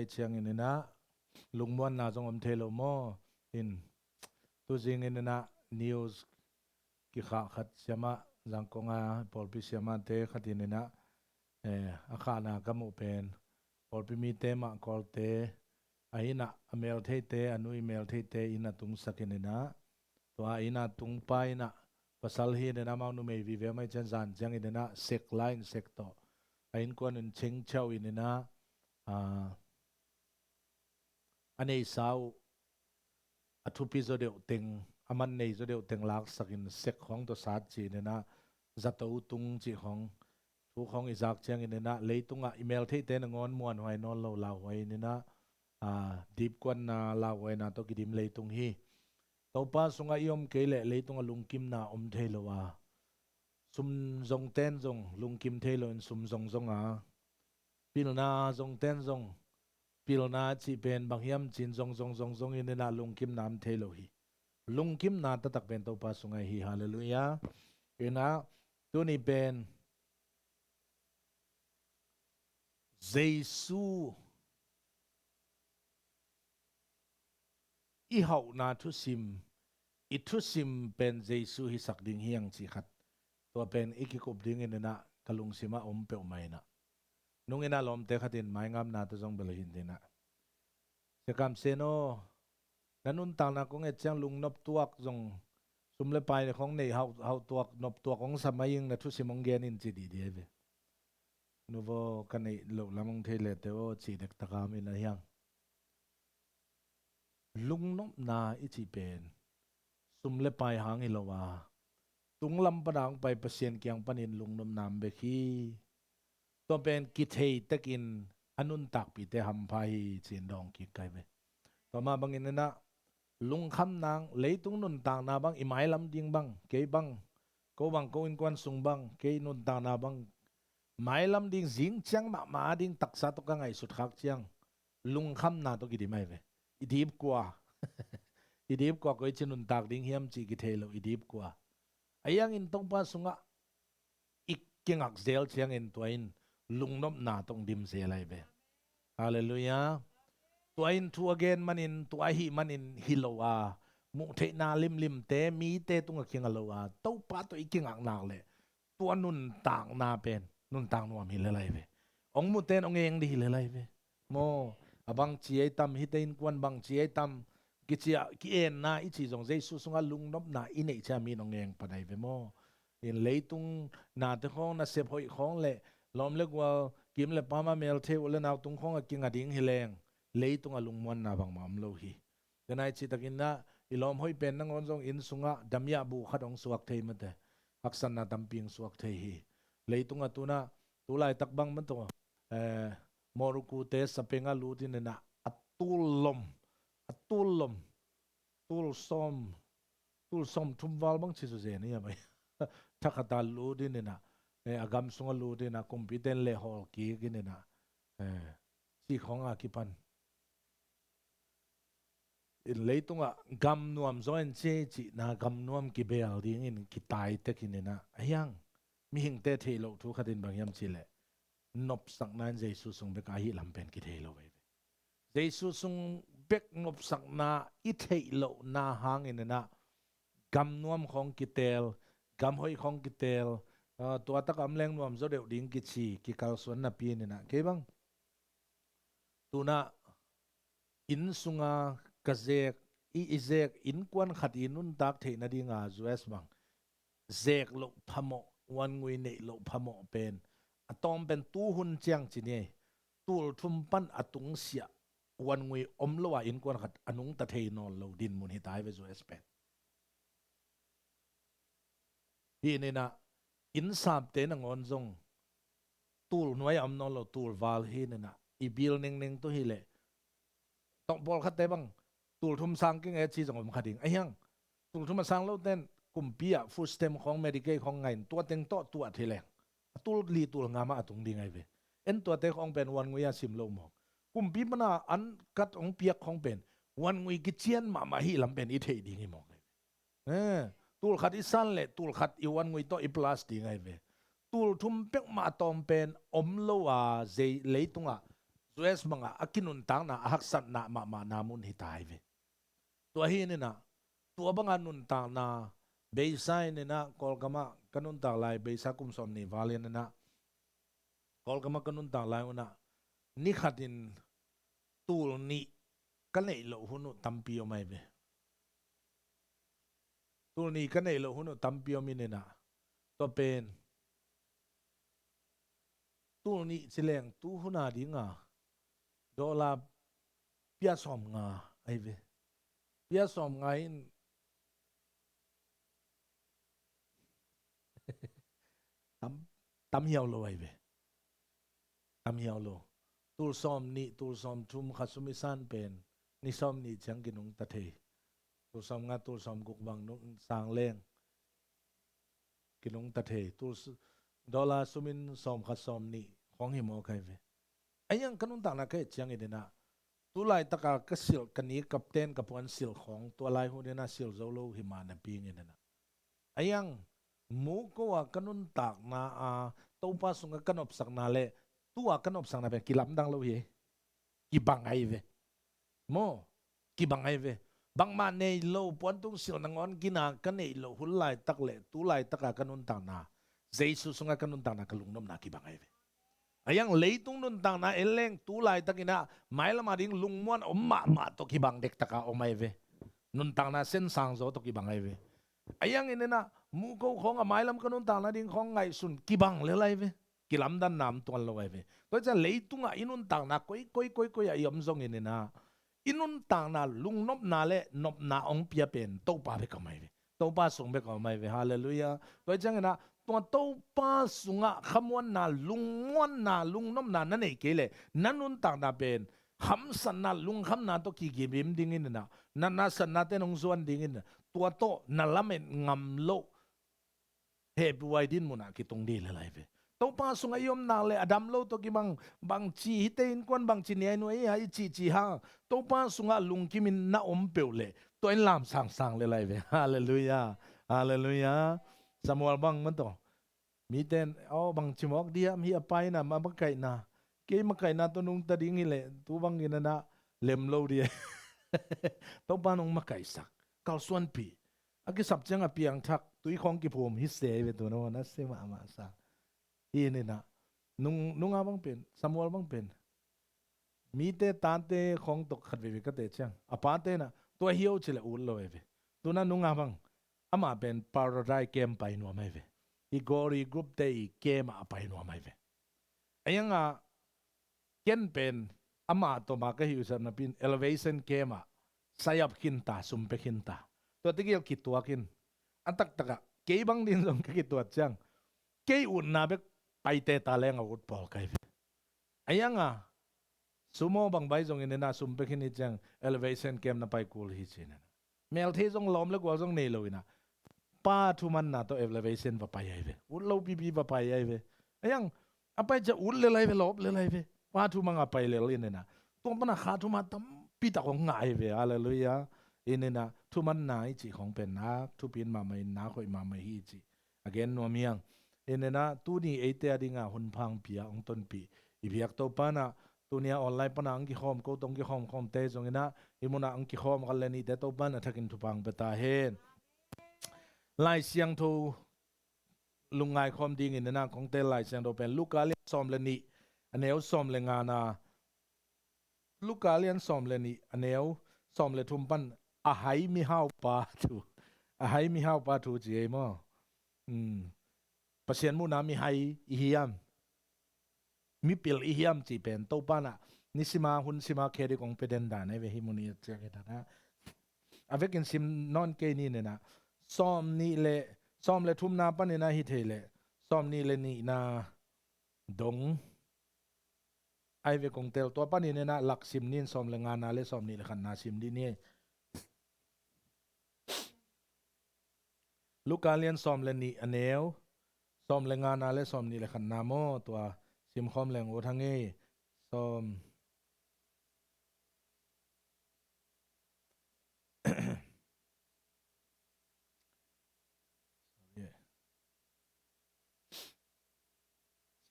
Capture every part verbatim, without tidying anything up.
Ciangin inah lungmuanna zong om thei lo maw? In tuzingin inah news kikhah khat siamah, Zangkong a pawlpi siamahte khatin inah, eh, a khahna ka muh pen pawlpi mite mah Kawlte a innah a meltheite, a nu i meltheite inn a tungsakin inah, tua a inn a tungpa inah pasal hi inah amau numei vive mai cian zan ciangin inah sek la in sek tawh a innkuan in chengchiau in inah, ah, a neisa uh a thupi zaw deuh teng, a man nei zaw deuh teng laksakin sek khawng tawh sat ci inah zato tung cih khawng thu khawng i zak ciangin inah leitungah i meltheite nangawn muanhuai nawn lo lauhuai in inah, ah, dipkuanna lauhuaina tawh kidim leitung hi. Topa sungah i om kei leh leitungah lungkimna om thei lo a, sum zongten zong lungkim thei lo in sum zong zong a, pilna zongten zong pilna cih pen bang hiam cin zong zong zong zong in inah lungkimna om thei lo hi. Lungkimna taktak pen Topa sungah hi. Halleluiah. Inah tuni pen Jesu i hauhna thusim, i thusim pen Jesu hisak ding hiang cih khat, tua pen i kikup dingin inah ka lungsimah om peuhmah inah. Nung inah lawmte khatin maingapna tawh zong bel hin inah, Sia Kam Sen aw, na nuntakna kong et ciang lungnop tuak zong, sum le pai khawng nei hauh, hauh tuak, nop tuak hong sa mai ing, na thusim hong gen in ci didi ahi ve. Nuvo ka neih loh lam hong thei lete aw ci dektak a om inah hiang. Lungnopna i cih pen sum le pai hang hi lo a, tunglam pana hong pai Pasian kiang panin lungnopna om bek hi. Tua pen kithei tekin a nuntakpite hampha hi ci-in dawng kik kai ve. Tua mah bangin inah lungkham nang, leitung nuntakna bang, i mailam ding bang, kei bang, ko bang, ko innkuan sung bang, kei nuntakna bang, mailam ding zing ciang mahmah ding taksa tawh ka ngaihsut khak ciang lungkhamna tawh kidim ahi ve. I dipkua, i dipkua koici nuntak ding hiam cih kithei lo, i dipkua. A hiangin Topa sungah i kingak zel ciangin tua in lungnopna tawh dim zel ahi ve. Halleluiah. Tua in thu a gen manin, tua ahih manin hi lo a, muh theihna limlimte mite tungah kinga lo a, Topa tawh i kingak nak leh tua nuntakna pen nuntak nuam hi lel ahi ve. Hong muten hong eng dih hi lel ahi ve. Maw, a bangci ahi tam, hihte innkuan bangci ahi tam, kici a, ki-enna i cih zong Jesu sungah lungnopna i neih ciang mi in hong eng pan ahi ve maw. In leitung nate khawng, nasep hoih khawng le lawm le gual, kim le pam a melthei, u le nau tung khawng a kinga ding hi leng, leitungah lungmuanna bangmah om lo hi. Tua nai cihtakin ah, i lawm hoih pen nangawn zong inn sungah damiah bu khat hong suak thei mate, haksatna tampi hong suak thei hi. Leitungah tu-in ah, tu laitak bang mah tawh, eh, Morocco-te sapengah lut in ah, a tul lom, a tul lom, tul sawm, tul sawm thum val bang ci zuzen hi a bai. Thakhat ah lut in ah, eh, a gam sungah lut in ah, kumpite in leh hawl kik in ah, eh, cih khawng a kipan. In leitungah gam nuam zaw in ci, cihna gam nuam kibel dingin kitai tek in ah, a hiang, mihingte theih loh thu khat in bang hiam cih leh, nopsakna in Jesu sung bek a hih lam pen kithei lo veve. Jesu sung bek nopsakna i theih lohna hangin ah, gam nuam khawng kiteel, gam hoih khawng kiteel, ah, tua tak a om leng nuam zaw deuh ding kici, kikalsuan napi in ah, kei bang tu-in ah inn sunga ka zek, i, i zek innkuan khat i nuntak theih nadinga U S bang zek loh phamawh, uan ngui neih loh phamawh pen, a tawm pen tuhun ciang ci ni ei, tul thum pan a tungsiah uan ngui om lo a innkuan khat a nungta thei nawn lo dinmun hi ta hi ve U S pen. Hi in ah, innsapte nangawn zong tul nuai a om nawn lo, tul val hi in ah, i bil ningning tu hi leh, tawh pawlkhatte bang tul thum sang keng e ci zong om kha ding. A hiang, tul thum a sang lote in kumpi ah food stamp khawng, Medicaid khawng ngah in, tua teng tawh tuat hi leng, a tul li tul nga mah a tung ding ahi ve. En tuate khawng pen uan ngui a sim lo mawk. Kumpi pan a an kat hong piak khawng pen uan ngui kician mahmah hih lam pen i theih ding hi mawk ahi ve. Eh, tul khat i san leh tul khat i uan ngui tawh i plus ding ahi ve. Tul thum pek mah a tawm pen om lo a, zei leitungah U S bangah a kinuntakna a haksatna mahmahna mun hi ta hi ve. Tua hi inah, tua banga nuntakna beisa inah, Kawlgamah ka nuntak lai beisa kum sawm nih val inah, Kawlgamah ka nuntak lai unah, ni khatin tul nih ka neih loh hun uh tampi om ahi ve. Tul nih ka neih loh hun uh tampi om inah, tua pen tul nih ci leng tu huna dinga dollar pia sawm nga ahi ve. Pia sawm nga in tam, tam hiau lo ahi ve. Tam hiau lo. Tul sawm nih, tul sawm thum kha sum i san pen ni sawm nih ciang kinungta thei. Tul sawm nga, tul sawm guk bang nung sang leng kinungta thei. Tul dollar sumin sawm kha sawm nih khong hi mawk ahi ve. Ahi ang ka nuntakna ka et ciang inah, tu laitaka ka silh, ka ni, ka ten, ka puan silh khong tua lai hun inah silh zo lo hi mah napi inah, ahi ang muko a ka nuntakna a Topa sungah ka nopsakna le tu a ka nopsakna pen kilamdang lo hi. Kibang ahi ve. Maw, kibang ahi ve. Bangmah nei lo, puantung silh nangawn gina ka neih loh hun laitak le tu laitaka ka nuntakna, Jesu sungah ka nuntakna, ka lungnopna kibang ahi ve. Ahi ang leitung nuntakna en leng tu laitak inah mailam a ding lungmuan om mahmah tawh kibang dektaka om ahi ve. Nuntakna sensang zaw tawh kibang ahi ve. Ahi ang inah muko khong a mailam ka nuntakna ding khong ngaihsun kibang lel ahi ve. Kilamdanna om tuan lo ahi ve. Tua hi ciang leitungah i nuntakna koi koi koi koi ah i om zongin inah, i nuntakna lungnopna le nopna hong pia pen Topa bek a om ahi ve. Topa sung bek a om ahi ve. Halleluiah. Tua hi ciang inah tua Topa sungah khamuanna, lungmuanna, lungnopna na nei kei leh na nuntakna pen hamsatna, lungkhamna tawh kigim dingin inah, na nasatnate nong zuan dingin inah, tua tawh na lamet ngam loh hehpih huai dinmun ah kitung ding lel ahi ve. Topa sungah i om nak leh a dam lo tawh kibang, bangci hite innkuan bangci niainuai hi a i cihcih hang Topa sungah lungkimin na om peuh leh tua in lam sangsang lel ahi ve. Halleluiah. Halleluiah. Samuel bang mah tawh mite in, aw, bangci mawk diam hi a pa inah ma makaihna, kei makaihna tawh nungta ding hi leh tu bangin inah lem lo ding. Topa nong makaihsak, kalsuanpih, a kisap ciang a piangthak, tui khong kiphum hi se ahi ve. Tuna na se mahmah sa hi inah, nung, nunga bang pen, Samuel bang pen mite tate khong tawh khat veve ka teh ciang a pate inah tua hi o ci leh ut lo ahi ve. Tuna nunga bang amah pen Paradise camp pai nuam ahi ve. I Gori group te i camp ah a pai nuam ahi ve. Ahi ang a ken pen amah tawh ma ka hih uh sap napi in Elevation camp ah sign up khinta, sum pia khinta. Tua tegel kituak in a taktakah kei bang din zong ka kituat ciang kei utna bek paite ta leng a ut pawl ka hi ve. Ahi ang a sumo bang bai zongin inah sum pia khin hi ciang Elevation camp na pai kul hi ci inah. Melthei zong lawm le gual zong nei lo inah pa thumanna tawh Elevation va pai ahi ve. Ut lo pipi va pai ahi ve. Ahi ang a pai ciang ut lel ahi ve, lawp lel ahi ve. Pa thumang a pai lel in inah tua pana kha thuma tampi tak hong ngah ahi ve. Halleluiah. In inah thumanna i cih khong pen nak thupi in mahmah in nak hoih mahmah hi i cih a gen nuam hi ang. In inah tuni eite a dinga hun pha hong pia, hong tonpih i biak Topa inah, tuni a online pana hong kikhawm, ko tawh hong kikhawm khawmte zong inah hih munah hong kikhawm khat le nihte Topa in a thakin thupha hong pia ta hen. Lai Siangtho lungngai khawm dingin inah kong tel Lai Siangtho pen Luka lian sawm le nih, a neu sawm le ngana, Luka lian sawm le nih, a neu sawm le thum pan a hai mihaupa thu, a hai mihaupa thu ci ei maw? Pasian muhna mihai i hiam, mipil i hiam cih pen Topa inah nisima hun sima khe ding kong pia den dan ahi ve. Hih mun i et ciang inah a vekin sim nawn kei ni inah sawm nih le, sawm le thumna pan inah hi thei leh sawm nih le nihna dong ahi ve kong tel. Tua panin inah lak sim ni in sawm le ngana le sawm nih le khatna sim dih ni. Luka lian sawm le nih, a neu sawm le ngana le sawm nih le khatna maw, tua simkhawm leng ut hang ei. Sawm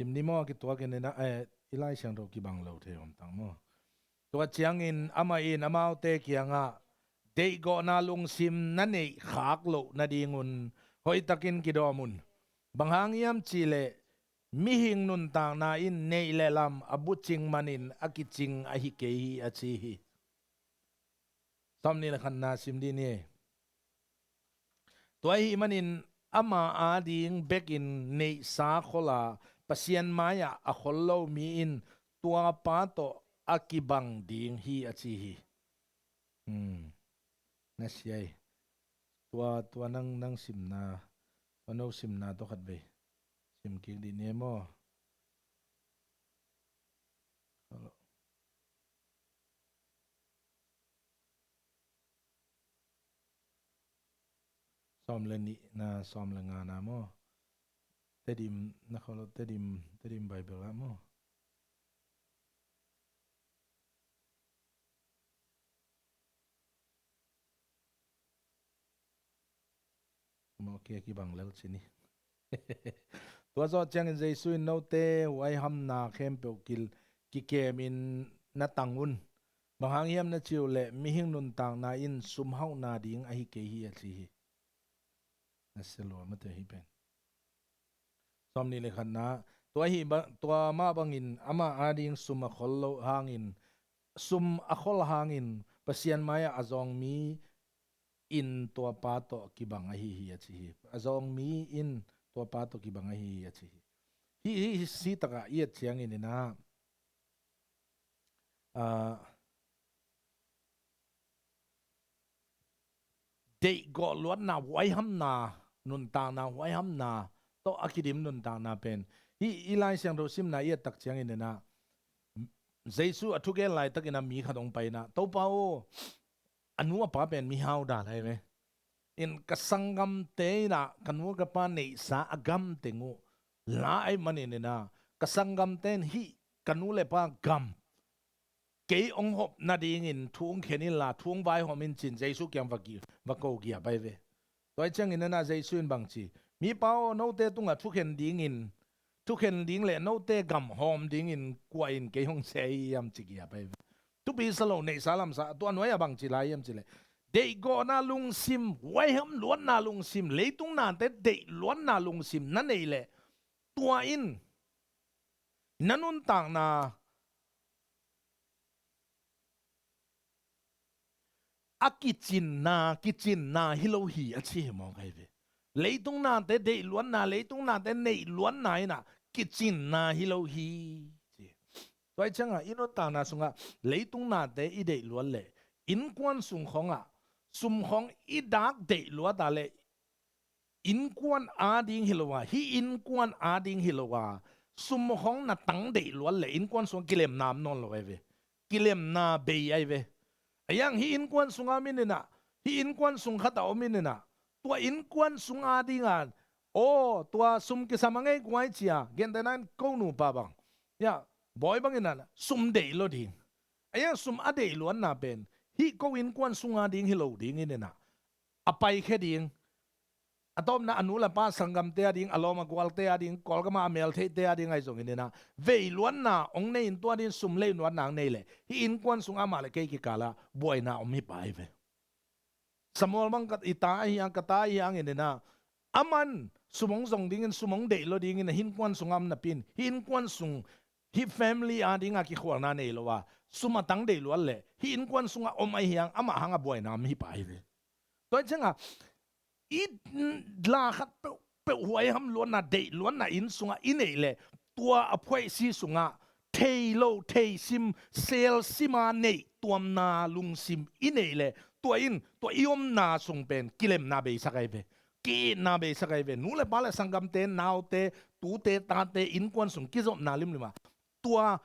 Sim ni maw, a kituak in inah, eh, i Lai Siangtho kibang lo thei om tang maw. Tua ciangin amah in amaute kiangah, deihgawhna lungsim na neih khak loh nadingun hoihtakin kidawm un. Bang hang hiam cihleh mihing nuntakna in neih le lam a bucing manin a kicing ahi kei hi, a ci hi. Sawmnih le khatna sim dih ni. Tua ahih manin ama ading bekin neihsa khol a, Pasian mai-ah a khol lo mi in tua pa tawh a kibang ding hi, a ci hi. Hmm. Na sia hi. Tua, tua nang, nang simna, tua no simna tawh khat vei sim kik dih ni maw. Sawm le nihna, sawm le ngana maw. Tedim na kholo, Tedim, Tedim Bible ah maw. Maw, kia kibang lel ci ni. Tua zawh ciangin Jesu in, note huaihamna khempeuh kil, kikemin na tang un. Bang hang hiam na cih uh leh mihing nuntakna in sum hauhna ding ahi kei hi, a ci hi. Na sia lua mate hi pen. Sawmnih le khatna, tua hi ba, tua mah bangin ama ading sum a khol lo hangin, sum a khol hangin Pasian mai-ah a zawng mi in tua pa tawh kibang ahi hi, a ci hi. A zawng mi in tua pa tawh kibang ahi hi, a ci hi. Hih, hih, hih sitakah i et ciangin inah, ah, deihgawh luatna, huaihamna, nuntakna, huaihamna tawh a kidim nuntakna pen. Hih i Lai Siangtho simna i et tak ciangin inah, Jesu a thugen laitakin a mi khat hong pai inah, Topa aw, a nu a pa pen mihau dal ahi ve. In ka sanggamte inah ka nu ka pa neihsa a gam teng uh la ahih manin inah, ka sanggamte in hih ka nu le pa gam kei hong hop nadingin thu hong khen inla, thu hong vaihawm in, ci-in Jesu kiang va ki, va ko giap ahi ve. Tua hi ciangin inah Jesu in bang ci, mipa aw, note tungah thukhen dingin, thukhen ding le note gam hawm dingin kua in kei hong seh hiam, ci giap ahi ve. Thupi sa lo, neihsa lamsa, tua nuai-ah bang ci lai hiam cih leh, deihgawhna lungsim, huaiham luatna lungsim, leitung nate deih luatna lungsim na neih leh, tua in na nuntakna a kicinna, kicinna hi lo hi, a ci hi mawk ahi ve. Leitung nate deih luatna, leitung nate neih luatna inah kicinna hi lo hi, ci. Tua hi ciangah i nuntakna sungah leitung nate i deih luat leh, innkuan sung khongah sum khong i dak deih luat a leh, innkuan ading hi lo a, hih innkuan ading hi lo a, sum khong na tang deih luat leh innkuan sungah kilemna om nawn lo ahi ve. Kilemna bei ahi ve. A hiang hih innkuan sungah om in inah, hih innkuan sung khatah om in inah, tua innkuan sung adinga, aw, tua sum kisam a ngei guai, ci-a gentehna in ko nupa bang, ya, bawi bang inah sum deih lo ding. A hiang sum a deih luatna pen hih ko innkuan sung ading hi lo ding in inah, a paikhia ding, a tawpna a nu le pa sanggamte ading, a lawm a gualte ading, Kawlgam a meltheihte ading ahi zongin inah, vei luatna hong nei in tua dingin sum lei luatna hong nei leh, hih innkuan sungah amah le kei kikalah buaina om hi pah ahi ve. Samuel bang ka, i ta ahi hang, ka ta ahi hangin inah, aman sum hong zong dingin, sum hong deih lo dingin a innkuan sungah om napi-in, hih innkuan sung, hih family adinga kikhualna nei lo a, sum a tang deih luat leh hih innkuan sungah om ahi hang, amah hangah buaina om hi pah ahi ve. Tua hi ciangah i la khat peuhpeuh huaiham luatna, deih luatna inn sungah i neih leh, tua a phuaihsi sungah thei lo, thei sim, sel sima neih tuamna lungsim i neih leh, tua in tua i omna sung pen kilemna beisak ahi ve. Ki-itna beisak ahi ve. Nu le pa le sanggamte, naute, tute, tate, innkuan sung kizopna limlim a, tua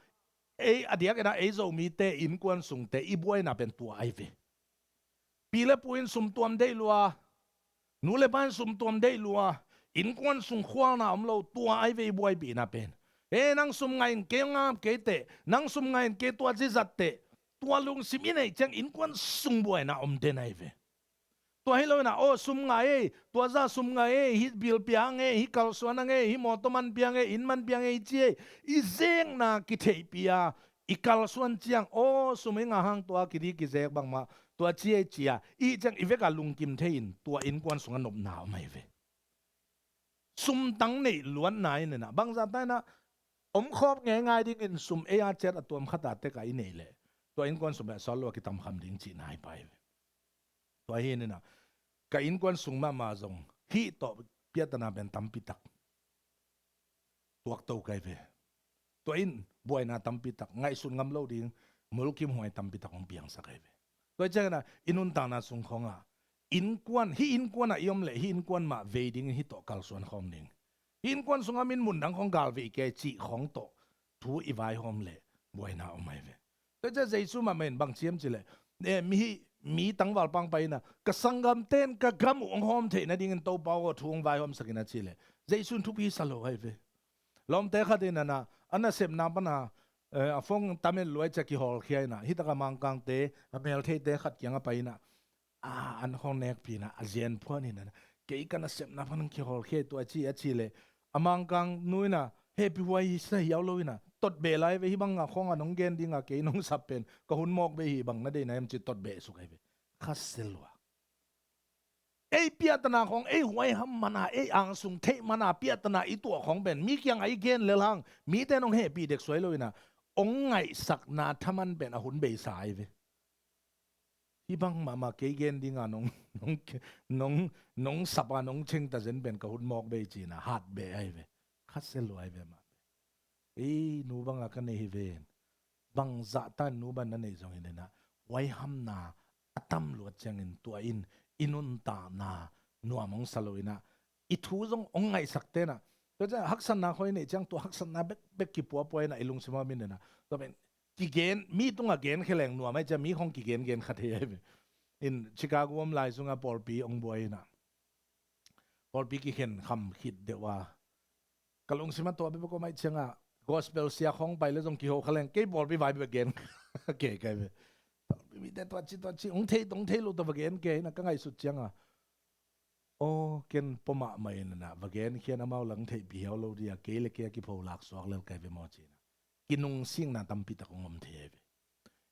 ei, a diakin ah ei Zomite innkuan sungte i buaina pen tua ahi ve. Pi le pu in sum tuam deih lua, nu le pa in sum tuam deih lua, innkuan sung khualna om lo, tua ahi ve i buaipihna pen. E, nang sum ngah in kei hong ap kei teh, nang sum ngah in kei tua zizat teh, tua lungsim i neih ciang innkuan sung buaina om den ahi ve. Tua hi lo inah, aw, sum ngai ei, tua zah sum ngai ei, hih bill pia hang ei, hih kalsuan hang ei, hih mawtaw man pia hang ei, inn man pia hang ei, ci ei. I zekna kitheihpih a, i kalsuan ciang, aw, sum i ngah hang tua kidi kizek bangmah, tua ci ei ci a, i ciang i vek a lungkim thei in, tua innkuan sungah nopna om ahi ve. Sumtang neih luatna in inah, bangzah ta inah, om khawm ngeingai dingin sum ei a ciat a tuam khat a tek a i neih leh, tua innkuan sum beh sawt lo a kitamkham ding cihna hi pai ve. Tua hi inah, ka innkuan sung mahmah zong hih tawh piahtana pen tampitak tuakto kai ve. Tua in buaina tampitak, ngaihsut ngam lo ding, mulkimhuai tampitak hong piangsak kai ve. Tua hi ciang inah, i nuntakna sung khawngah, innkuan, hih innkuan ah i om leh, hih innkuan mah vei dingin hih tawh kalsuan khawm ding. Hih innkuan sungah min mundang khawng galvei kei cih khawng tawh thu i vaihawm leh buaina om ahi ve. Tua hi ciang Jesu mahmah in bang ci hiam cih leh, eh, mi hih, mi tangval pang pai inah, ka sanggamte in ka gam uh hong hawm theih nadingin Topa aw thu hong vaihawmsak in a cih leh, Jesu in thupi sa lo ahi ve. Lawmte khat in inah, a nasepna pan a, eh, a phone tam et luai ciang kihawlkhia inah, hih tak a Mangkangte, a meltheite khat kiangah pai inah, a, an khawng nekpih inah, a zian phuan inah, kei ka nasepna pan hong kihawlkhia ei tua ci, a cih leh, a Mangkang nu inah, hehpihhuai hi sa hiau lo inah, totbeh lai ve, hih bang a khawng a nong gen ding a kei nong sap pen ka hun mawk beh hi, bang na deihna hiam ci totbeh suk ahi ve. Khasia lua. Ei piahtana khawng, ei huaiham man a, ei angsung theih man a piahtana i tuah khawng pen, mi kiangah i gen lel hang, mite in hong hehpih deksuai lo inah, hong ngaihsakna thaman pen a hun beisa ahi ve. Hih bang mahmah kei gen ding a nong, nong, nong, nong sap a nong cheng ta zen pen ka hun mawk beh ci inah, hat beh ahi ve. Khasia lua ahi ve mah. Ei, nu bang a ka nei hi ven. Bangzah ta in nu bang na neih zongin inah, huaihamna a tam luat ciangin tua in i nuntakna nuam hong sa lo inah, i thu zong hong ngaihsak te inah, tua ciang haksatna khawng i neih ciang tua haksatna bekbek kipuapua inah, i lungsim ah om in inah, tua pen kigen, mi tungah genkhia leng nuam ahi ciang, mi khawng kigengen kha thei ahi ve. In Chicago om lai sungah pawlpi hong buai inah, pawlpi kikhen kham khit deuh a, ka lungsim ah tua bek om ahih ciangah, gospel sia khawng pai leh zong kiho kha leng, kei pawlpi vai bek gen kei kai ve. Pawlpi mite tua ci, tua ci, hong thei, hong thei lo tawh va gen kei inah, ka ngaihsut ciangah, aw, ken pua mahmah in inah, va genkhia in amau lah hong theihpih hiau lo ding a, kei leh kei a kipholak suak lel kai ve maw ci inah, kinungsikna tampitak hong om thei ahi ve.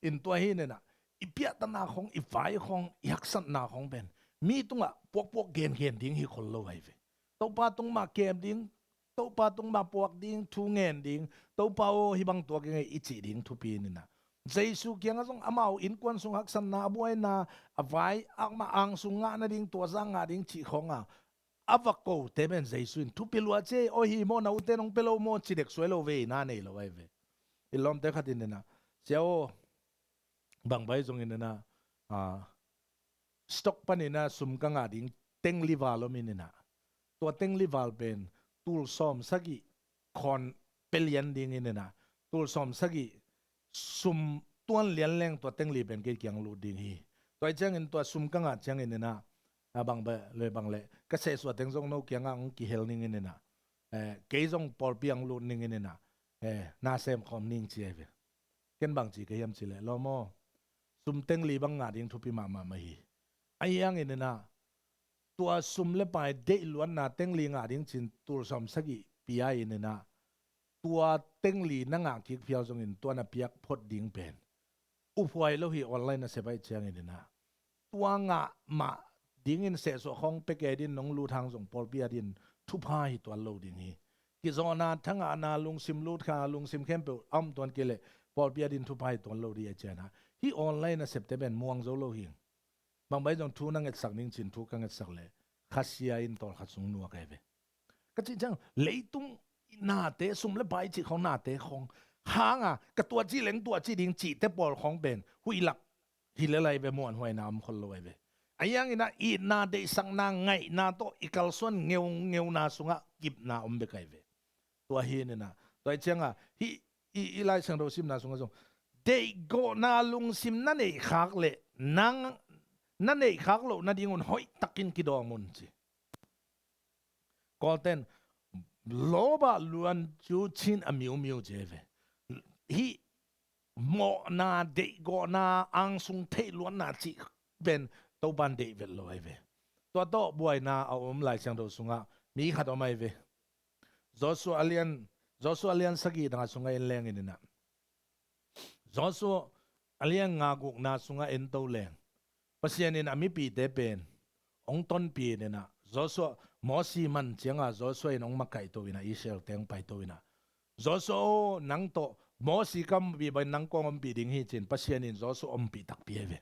In tua hi inah, i piahtana khawng, i vai khawng, i haksatna khawng pen mi tungah puakpuak gengen ding hi khol lo ahi ve. Topa tung mah kem ding, Topa tung mah puak ding, thu ngen ding, Topa aw, hih bang tuak ing ei i cih ding thupi in inah, Jesu kiangah zong amau innkuan sung haksatna, a buaina, a vai, amah angsung ngah nading, tua zah ngah ding cih khawng a, a va kote pen Jesu in thupi lua ci ei, aw, hi maw, na ute in hong pia lo maw ci deksuai lo ve, na nei lo ahi ve. I lawmte khat in inah, sia aw, bang bai zongin inah, a, stock pan inah sum ka ngah ding tengli val om in inah, tua tengli val pen tul sawm sagih khawn pia lian ding in inah, tul sawm sagih sum tuan lian leng tua tengli pen kei kiang lut ding hi. Tua hi ciangin tua sum ka ngah ciangin inah, a, bang beh leh bang leh, ka sehsuah teng zong no kiangah hong kihel ning in inah, eh, kei zong pawlpi ah hong lut ning in inah, eh, na sem khawm ning ci ahi ve. Ken bang ci ka hiam cih leh, lawm aw, sum tengli bang ngah ding thupi mahmah mah hi. Ahi hangin inah, tua sum leh pai deih luatna tengli ngah ding ci-in tul sawm sagih pia in inah, tua tengli na ngah kik phial zongin tua na piak phot ding pen uphuai lo hi, online nasep ahih ciangin inah, tua ngah mah dingin sehsuah khawng pia kei dingin nong lut hang zong pawlpi adingin thupha hi tuan lo ding hi. Kizawhna, thangahna, lungsim lutkha, lungsim khempeuh a om tuan kei leh pawlpi adingin thupha hi tuan lo ding ahih ciangin inah, hih online nasepte pen muang zo lo hi. Bang bai zong thu na ngetsak ning ci-in thu ka ngetsak leh khasia in tawlkhat sung nuak ahi ve. Ka cih ciang, leitung nate, sum leh pai cih khawng nate khawng hang a, ka tua ci leng tua ci ding cihte pawl khawng pen huih lak hi lel ahi ve, muanhuaina om khol lo ahi ve. Ahi hangin inah, itna, deihsakna, ngaihna tawh i kalsuan ngeungeuna sungah kipna om bek ahi ve. Tua hi in inah, tua hi ciangah, hih i, i Lai Siangtho simna sungah zong, deihgawhna lungsim na neih khak leh nang, na neih khak loh nadingun hoihtakin kidawm un ci. Kawlten, လောဘလွန်ကျူးခြင်းအမျိုးမျိုး ci ahi ve. Hih mawhna, deihgawhna, angsung theih luatna cih pen Topa in deih vet lo ahi ve. Tua tawh buaina a om Lai Siangtho sungah mi khat om ahi ve. Joshua a lian, Joshua a lian sagih dang sungah en leng in inah, Joshua a lian nga gukna sungah en to leng, Pasian in a mipite pen hong tonpih in inah, Joshua, Mosi man ciangah Joshua in hong makaih to inah, Israel teng pai to inah, Joshua aw, nang tawh Mosi ka ompih bangin nang kong ompih ding hi, ci-in Pasian in Joshua ompih takpi ahi ve.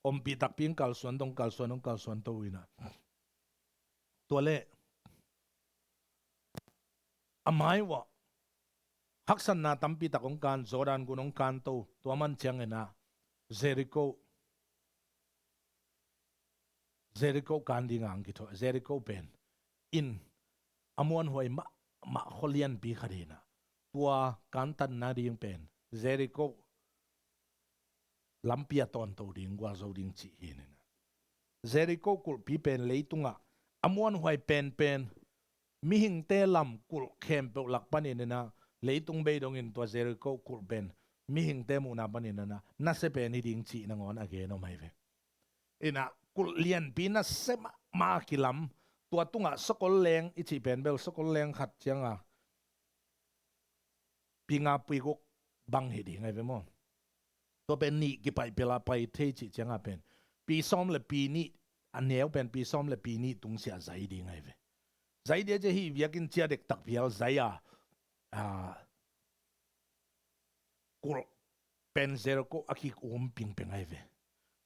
Ompih takpi in kalsuan dong kalsuan dong kalsuan to inah, tua leh a mai uah haksatna tampi tak hong kan, Jordan gun hong kan to, tua man ciang inah Jericho, Jericho kan ding a hong kithuah. Jericho pen inn a muanhuai mahmah khua lianpi khat hi inah, tua kantan nading pen Jericho lampi a tawnto ding, gualzo ding cih hi inah, Jericho kulhpi pen leitungah a muanhuai penpen, mihingte lam kulh khempeuh lak panin inah, leitung bei dongin tua Jericho kulh pen mihingte muhna panin inah nasia pen hi ding cih nangawn a gen om ahi ve. Inah kulh lianpi nasia mahmah a kilam, tua tungah sakol leng i cih pen bel sakol leng khat ciangah pi nga pi guk bang hi ding ahi ve maw. Tua pen nih kipaih pela pai thei cih ciangah pen pi sawm le pi nih, a neu pen pi sawm le pi nih tungsiah zai ding ahi ve. Zai dia cia hih biakinn cia dektak phial zai a, a, kulh pen Jericho a kik um pingpeng ahi ve.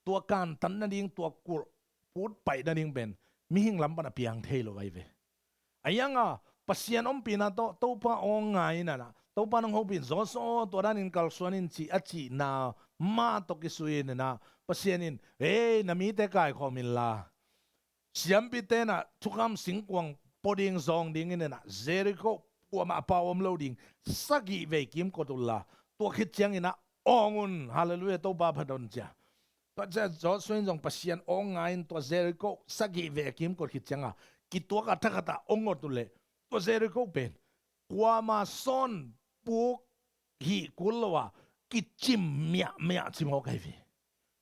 Tua kantan nading, tua kulh put paih nading pen mihing lam pan a piang thei lo ahi ve. A ianga Pasian ompihna tawh Topa aw ngai inah, Topa nong hopih in, Joshua aw, tua danin kalsuan in, ci a cihna mah tawh kisui inah, Pasian in, ei, na mite kaikhawm inla, siampite inah thukham singkuang pua ding zawng ding in inah, Jericho kuamah a pau om lo ding sagih vei kimkot unla, tua khit ciang inah awng un. Halleluiah, Topa phat un, ci a. Tua ciah Joshua in zong Pasian aw ngai in tua Jericho sagih vei a kimkot khit ciangah kituak a thakhatah aw ngot uh leh, tua Jericho pen kuama sawn puk hih kul lo a kicim miahmiah ci mawk ahi ve.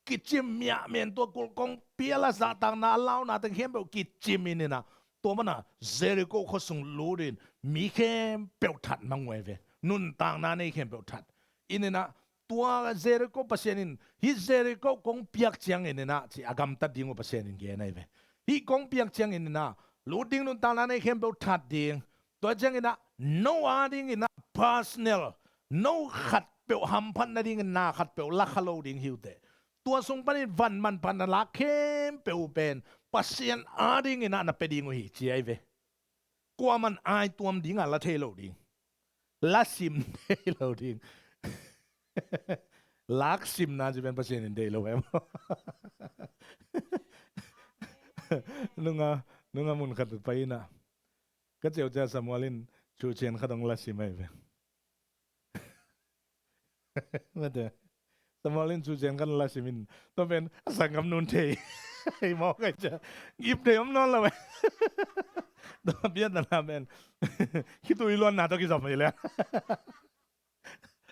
Kicim miahmiah in tua kulh kongpi a la zahtakna a launa teng khempeuh kicim in inah, tua mana Jericho khuasung lut in mi khempeuh that mang uh ahi ve. Nuntakna nei khempeuh that in inah, tua Jericho Pasian in, hih Jericho kong piak ciangin inah, ci a gamtat ding uh Pasian in gen ahi ve. Hih kong piak ciangin inah lut ding nuntakna nei khempeuh that ding. Tua ciang inah no a ding inah personal, no khatpeuh hamphat nading in na khatpeuh la kha lo ding hi uh teh. Tua sung panin van manphatna lak khempeuh uh pen Pasian a ding inah na pia ding uh hi, ci ahi ve. Kuaman ai tuam dingah la thei lo ding, la sim thei lo ding. Lak simna ci pen Pasian in deih lo em? Nunga, nunga mun khat pai inah ka ceu cia Samuel in cucian khat hong la sim ahi ve. Mate. Samuel in cucian khat hong la sim in, tua pen a sanggam nun thei hi mawk ahi cia. Ip thei om nawn lo e. Tua piatana pen khitui luanna tawh kizom hi le.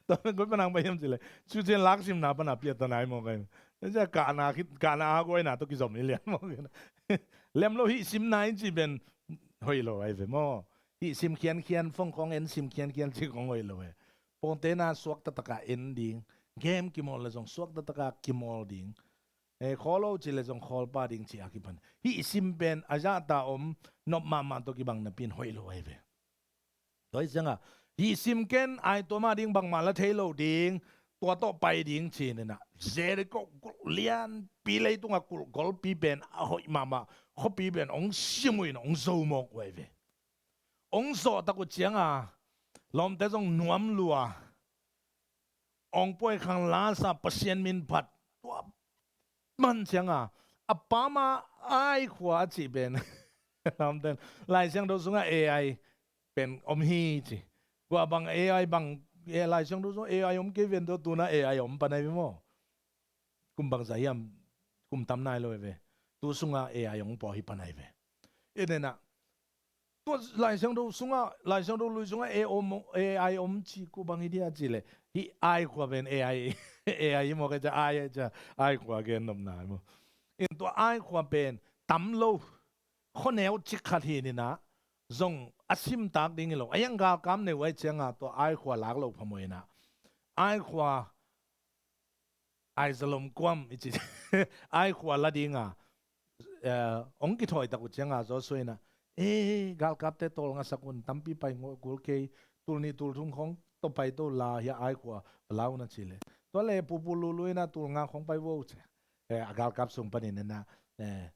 Tua pen koi panang pai hiam ci le, cucian lak simna pana piatana hi mawk ahi. Tua cia kahna khit, kahna a guaina tawh kizom hi lian mawk ahi. Lem lo, hih simna in ci pen hoih lo ahi ve maw. Hih sim khiankhian, phone khawng en sim khiankhian ci khawng hoih lo e. Pawtena suakta taka en ding, game kimawl le zong suakta taka kimawl ding. E, khawl lo ci le zong khawl pah ding ci a kipan. Hih sim pen a zahta om nop mahmah tawh kibang napi in hoih lo ahi ve. Tua hi ciangah hih sim ken ai tuam a ding bangmah la thei lo ding, tua tawh pai ding ci-in inah Jericho kulh lianpi, leitungah kulh golpi pen a hoih mahmah khuapi pen hong sim uh in hong zo mawk uh ahi ve. Hong zawh tak uh cianga lawmte zong nuam lua, awngpuai khang lasa, Pasian min phat. Tua man cianga a pama Ai khua a cih pen lawmten Lai Siangtho sungah A I pen om hi ci. Kua bang A I bang, eh, Lai Siangtho sungah A I om kei ven, tua tuna A I om pan ahi ve maw. Kum bangzah hiam, kum tam nai lo hi ve. Tu sungah A I hong pua hi pan ahi ve. Inah tua Lai Siangtho sungah, Lai Siangtho lui sungah A I om, A I om ci, kua bang hi dia ci le, hih Ai khua pen A I, A I hi mawk ahi cia, Ai ahi cia, Ai khua gen nopna hi maw. In tua Ai khua pen tam lo, khuaneu cik khat hi inah, zong a simtak ding hi lo. A hiang galkap nei uh ahih ciangah tua Ai khua lak lo phamawh inah, Ai khua, Aizalom kuam i ci, Ai khua la dinga, eh, hong kithawi tak uh ciangah Joshua inah, "Eh, galkapte tawlngasak un, tampi pai ngawh kul kei, tul nih tul thum khong tawh paito la, hiah Ai khua va la un," a cih leh, tua leh pupu lulu inah tul nga khong pai vo ci. Eh, a galkap sung panin inah, eh,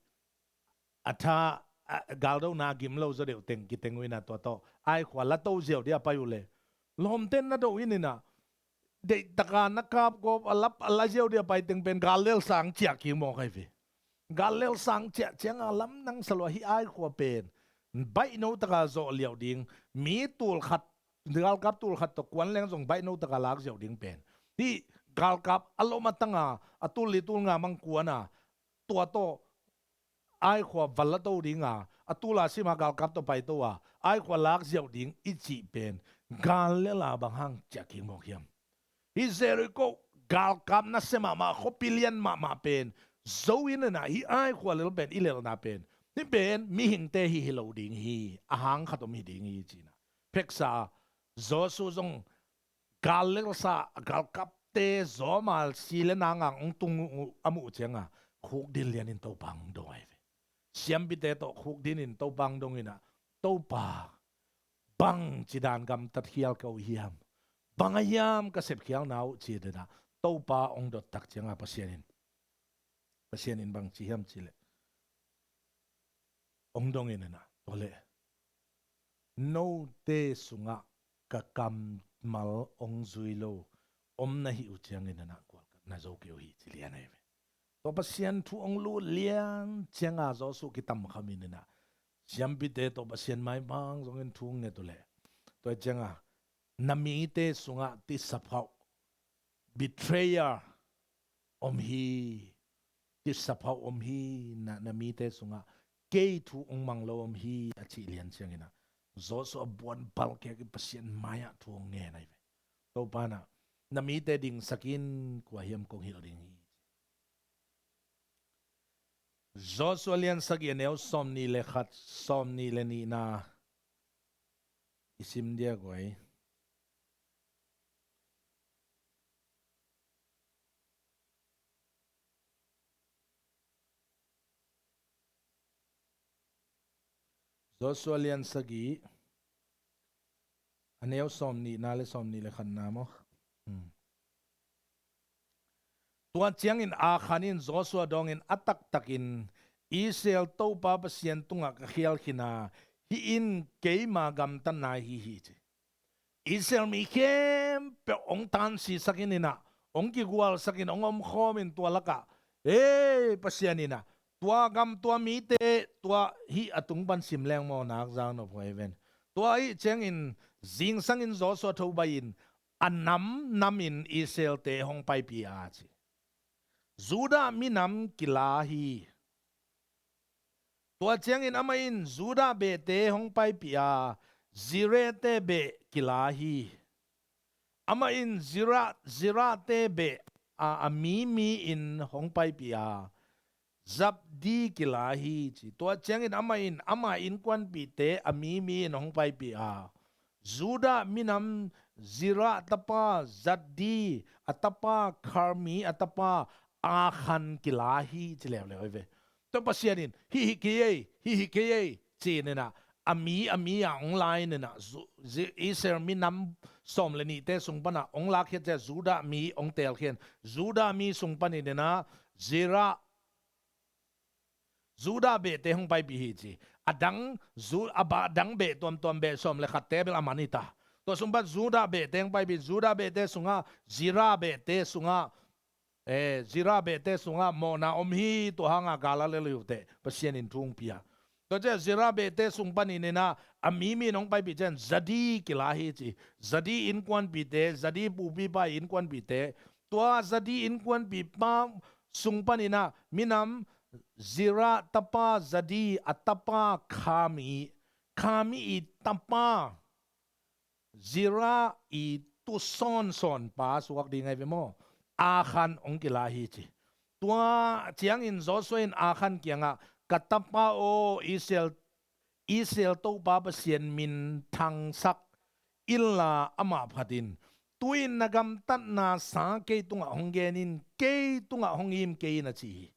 a tha, a, galdona a gim lo zaw deuh teng kiteng uh inah tua tawh Ai khua la to ziau dia pai uh leh, lawmte na do in inah, deihtaka na kapgawp a lap a la ziau dia pai teng pen gal lelsang ciah kik mawk ahi ve. Gal lelsang ciah ciangah lamdang sa lua, hih Ai khua pen baihno taka zawh liau ding, mi tul khat, galkap tul khat tawh kuan leng zong baihno taka lak ziau ding pen, hih galkap a lom a tanga a tul li tul nga mang kuana, tua tawh Ai khua va la to dinga, a tula sima galkap tawh paito a, Ai khua lak ziau ding i cih pen gal lela bang hang ciah kik mawk hiam? Hih Jericho galkap nasia mahmah, khuapi lian mahmah pen zo in inah, hih Ai khua lel pen i lelna pen, hih pen mihingte hi hi lo ding hi, a hang khat om hi ding hi ci inah. Pheksa Joshua zong gal lelsa, galkapte zawma si le nangang hong tung uh a muh cianga, khukdin lianin Topa hong dong ahi ve. Siampite tawh khukdinin Topa hong dong inah, "Topa, bangci dan gamtat khial ka uh hiam? Bang a hiam ka sepkhialna uh?" ci-in inah Topa hong dot tak cianga Pasian in, Pasian in bangci hiam cih leh, hong dong in inah, tua leh, "Note sungah ka kammal hong zui lo om na hih uh ciangin inah gualkhat na zo kei uh hi," ci lian ahi ve. Tua Pasian thu hong lut lian cianga Joshua kitam kham in inah, siampite tawh Pasian maimang zongin thu hong nget uh leh, tua cianga, "Na mite sungah tisaphauh, betrayer om hi, tisaphauh om hi, na, na mite sungah kei thu hong mang lo om hi," a cih lian ciangin inah, Joshua buan palkek i Pasian mai-ah thu hong ngen ahi ve. Topa inah, "Na mite dingsak in, kua hiam kong hilh ding hi," ci. Joshua lian sagih, a neu sawmnih le khat, sawmnih le nihna i sim dia guai. Joshua lian sagih, a neu sawmnihna le sawmnih le khatna maw? Hmm. Tua ciangin Akhan in Joshua dongin a taktakin, "Israel Topa Pasian tungah ka khial khin a, hih in keima gamtatna ahi hi," ci. Israel mi khempeuh hong tansisak in inah, hong kigualsak in, hong omkhawm in tua lakah, "Ei, Pasian inah, tua gam, tua mite, tua hih a tung pan sim leng maw, nak zak nop huai ven. Tua ahih ciangin zingsangin Joshua tho bai in, a nam namin Israelte hong paipih a," ci. Judah minam kila hi. Tua ciangin amah in Judah behte hong paipih a, Zerahte beh kila hi. Amah in Zerah, Zerahte beh a, a mimi in hong paipih a, Zabdi kila hi, ci. Tua ciangin amah in ama innkuanpihte a mimi in hong paipih a, Judah minam Zerah tapa Zabdi, a tapa Karmi, a tapa Akhan kila hi, ci leuleu ahi ve. Tua Pasian in, "Hih hi kei ei, hih hi kei ei," ci-in inah, a mi, a mi-a hong la in inah, Zu-, Zi-, Israel minam sawm le nihte sung panah hong lakkhiat ciah Judah mi hong teelkhiat in, Judah mi sung panin inah, Zerah, Judah behte hong paipih hi, ci. A dang, Ju-, a ba-, dang beh tuamtuam beh sawm le khatte bel a man hi ta. Tua sung pan Judah behte hong paipih, Judah behte sungah, Zerah behte sungah, eh, Zerah behte sungah mawhna om hi, tua hangah gal a lel hi uh teh, Pasian in thu hong pia. Tua ciah Zerah behte sung panin inah, a mimi in hong paipih ciang Zabdi kila hi, ci. Zabdi innkuanpihte, Zabdi pupipa innkuanpihte, tua Zabdi innkuanpihpa sung panin inah, minam Zerah tapa Zabdi, a tapa Karmi, Karmi i tapa, Zerah i tusawnsawnpa suak ding ahi ve maw, Akhan hong kila hi, ci. Tua ciangin Joshua in Akhan kiangah, "Ka tapa aw, Israel, Israel Topa Pasian min thangsak inla amah phat in. Tu-in na gamtatna sang kei tungah hong gen in, kei tungah hong im kei in," a ci hi.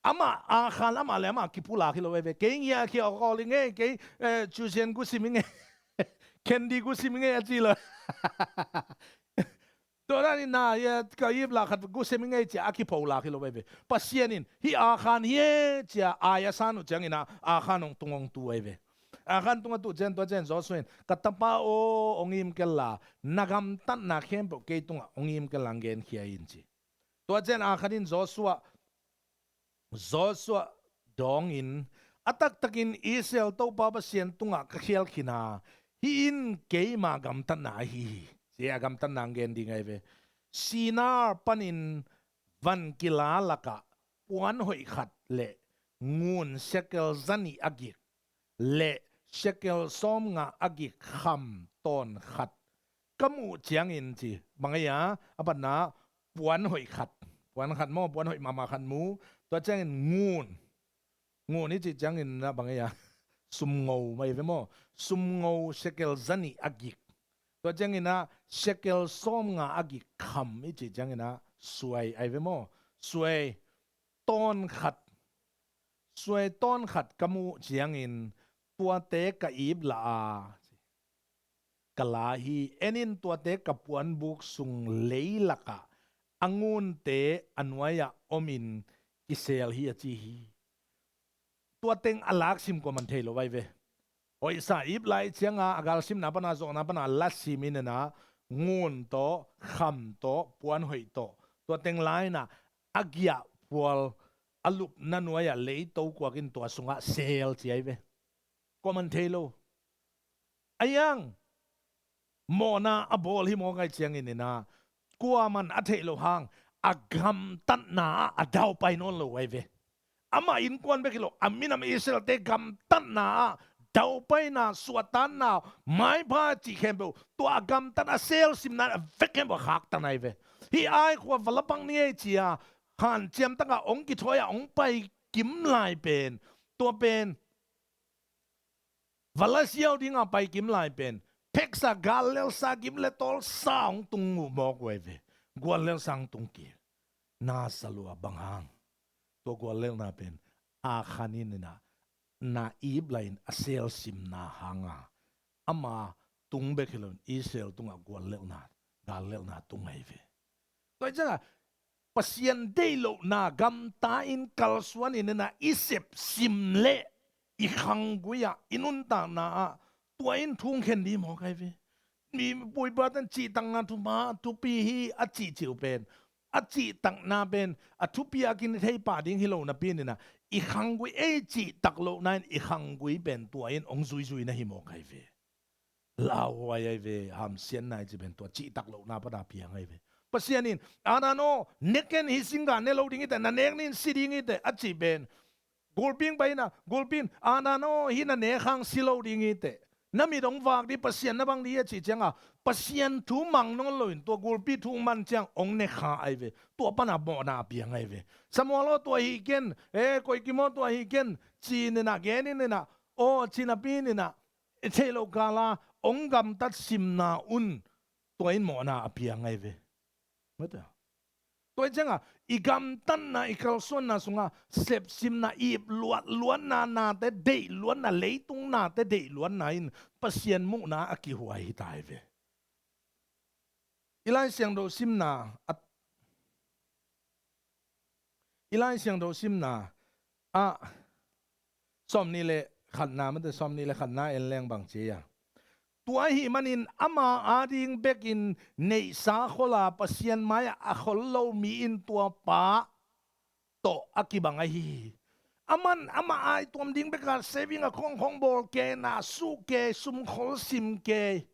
Amah, Akhan amah le amah kipulak hi lo veve. "Kei ngia khia awkawl i ngei, kei, eh, cusian gusim i ngei, kendi gusim i ngei," a ci lo. "Tua dan in na, ia, ka ip lah khat gusim i ngei," cia a kipholak hi lo veve. Pasian in, "Hih Akhan hi e," cia ai a san uh ciangin ah, Akhan hong tung hong tu veve. Akhan tung a tu ciang, tua ciang Joshua in, "Ka tapa aw, hong im kei la, na gamtatna khempeuh kei tungah hong im kei la, hong genkhia in," ci. Tua ciang Akhan in Joshua, Joshua dawngin, "A taktakin Israel Topa Pasian tungah ka khial khin a, hih in keima gamtatna ahi hi," ci a, gamtatna hong gen ding ahi ve. "Shinar panin van kila lakah puan hoih khat le ngun shekel zanih a gik le shekel sawmnga a gik kham tawn khat ka muh ciangin," ci. Bang ahi a, a patna, puan hoih khat. Puan khat maw, puan hoih mahmah khat mu. Tua ciangin ngun. Ngun i cih ciangin ah bang ahi a, sumngo mah ahi ve maw. Sumngo shekel zanih a gik. Tua ciangin ah shekel sawmnga a gik kham i cih ciangin ah suai ahi ve maw. Suai tawn khat. Suai tawn khat ka muh ciangin tuate ka ip lah a, ka la hi. En in, tuate ka puanbuk sung lei lakah a ngunte a nuai-ah omin kisel hi, a ci hi. Tua teng a laksim kuaman thei lo ahi ve. Hoihsa ip lai cianga a galsimna pana, zawhna pana la sim in a, ngun tawh, kham tawh, puan hoih tawh, tua teng lai-in a, a giahphual a lupna nuai-ah lei tokuak in tua sungah sel ci ahi ve. Kuaman thei lo. A iang mawhna a bawl hi mawk ahih ciangin a, kuaman a theih loh hang a gamtatna ah a daupai nawn lo ahi ve. Amah innkuan bek hi lo, a minam Israelte gamtatna ah daupaina, suahtakna, maipha cih khempeuh, tua a gamtat a selsimna a vek khempeuh a khaktan ahi ve. Hih Ai khua va la pang ni ei ci-a hanciam takah hong kithawi-ah hong pai kim lai pen, tua pen va la siau dinga pai kim lai pen, pheksa gal lelsa, gim le tawlsa hong tung uh mawk uh ahi ve. Guallelhsa hong tung kik. Na sa lua, bang hang? Tua guallelhna pen Akhan in a, na ip lai-in a selsimna hanga, ama tung bek hi loin Israel tungah guallelhna, gallelhna tung ahi ve. Tua hi ciangah Pasian deih lohna gamta-in kalsuan in a, i sepsim leh i khanggui-ah, i nuntakna ah tua in thu hong khen ding mawk ahi ve. Mipui pate in cihtakna thupha, thupi hi a cihcih uh pen, a cihtakna pen a thupi a kithei pah ding hi lo napi-in a, i khanggui, ei cihtak lohna in i khanggui pen tua in hong zuizui na hi mawk ahi ve. Lauhuai ahi ve, hamsiatna i cih pen tua cihtak lohna pana piang ahi ve. Pasian in, "Adam aw, ne ken, hih singgah ne lo ding hi teh, na nek ni in si ding hi teh," a cih pen, gulpi hong pai in a, gulpi in, "Adam aw, hih na nek hang si lo ding hi teh, na mit hong vak ding, Pasian na bang ding hi," a cih ciangah Pasian thu mang nawn loin tua gulpi thu hong man ciang hong ne kha ahi ve. Tua pana mawhna a piang ahi ve. "Samuel aw, tua hih ken, eh, Koikim aw, tua hih ken," ci-in a, gen in a, aw ci napi-in a, i theih loh kala hong gamtat simna un tua in mawhna a piang ahi ve. Mate. Tua hi ciangah i gamtatna, i kalsuanna sungah sepsimna, i ip luatluatna, nate deih luatna, leitung nate deih luatna in Pasian muhna a kihuai hi ta ahi ve. I Lai Siangtho simna a, i Lai Siangtho simna ah, sawmnih le khatna, mate, sawmnih le khatna en leng bang ci a, "Tua ahih manin ama ading bekin neihsa khol a, Pasian mai-ah a khol lo mi in tua pa tawh a kibang ahi hi. Aman ama ai tuam ding beka saving account khong bawl kei, na suh kei, sum khol sim kei."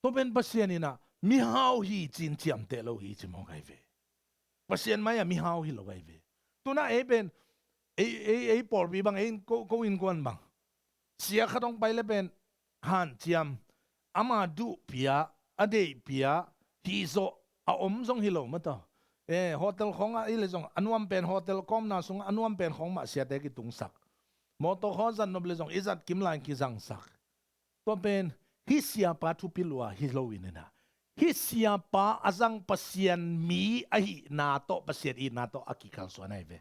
Tua pen Pasian in a mihau hi ci-in ciamteh lo hi ci mawk ahi ve. Pasian mai-ah mihau hi lo ahi ve. Tu-in a ei pen, ei, ei, ei pawlpi bang, ei ko, ko innkuan bang, sia khat hong pai le pen hanciam, ama duh pia, a deih pia hih zawh a om zong hi lo mataw. Eh, hotel khawng ah i le zong a nuam pen hotel kawmna sung a nuam pen khawng mah siate kitungsak. Mawtaw khawng zat nop le zong i zat kim lai kizangsak. Tua pen hih siapa thupi lua hi lo in ina. Hih siapa a zang Pasian mi ahihna tawh Pasian itna tawh a kikalsuan ahi ve.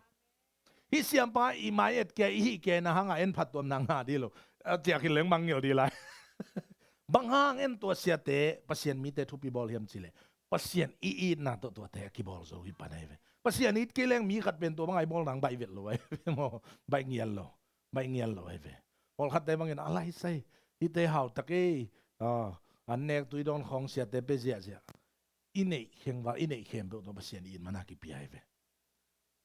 Hih siapa i mai et kia i hih kia ina hanga en phat tuamna ngah dih lo. A tiak hi leng mangngilh dih lai. Bang hang en tua siate Pasian mite thupi bawl hiam cileh Pasian i itna tawh tuate a kibawl zo hi pan ahi ve. Pasian it kei leng mi khat pen tua bang ai bawl nang baih vet lo ahi ve maw. Baih ngial lo. Baih ngial lo ahi ve. Pawlkhatte bangin a lai sai hite hautak ei. An nek tui dawn khawng siate pe ziahziah. I neih khengval i neih khempeuh tawh Pasian i it mana kipia ahi ve.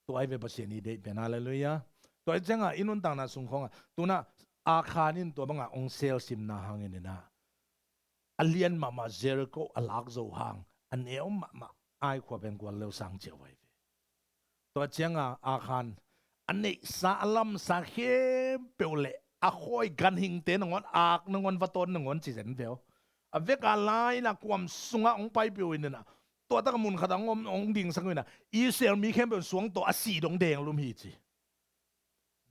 Tua ahi ve Pasian i deih pen, halleluiah. Tua i cianga i nuntakna sung khawnga tuna Akhan in tua banga ong selsimna hangin ina a lian mahmah Jericho a lak zo hang a neu mahmah Ai khua pen gual leu sang ciah uh ahi ve. Tua cianga Akhan a neihsa a lamsa khempeuh le a khawi ganhingte nangawn ak nangawn va tawn nangawn ci zen veu. A veka laina kuam sunga ong paipih uh inina tuataka mun khata ong om ong dingsak uh ina Israel mi khempeuh suang tawh a sih dong denglum hi ci.